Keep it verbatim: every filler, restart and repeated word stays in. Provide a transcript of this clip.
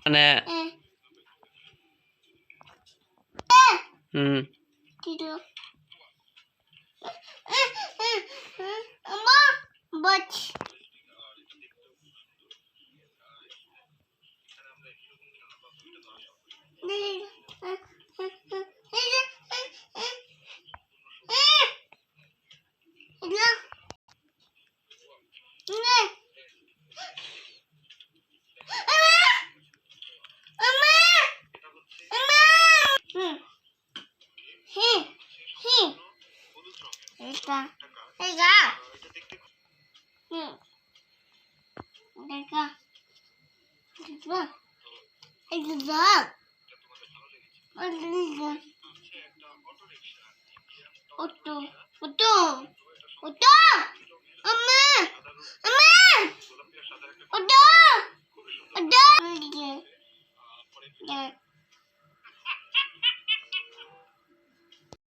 Mane. Eh. Hmm. Tidur. Eh, eh, eh, eh, Ama, bot. Hi, hi. Eka, eka. Hmm. Eka. Eka. Eka. Eka. Auto. Auto. Auto. Ama. Ama. Auto. Auto. Eka.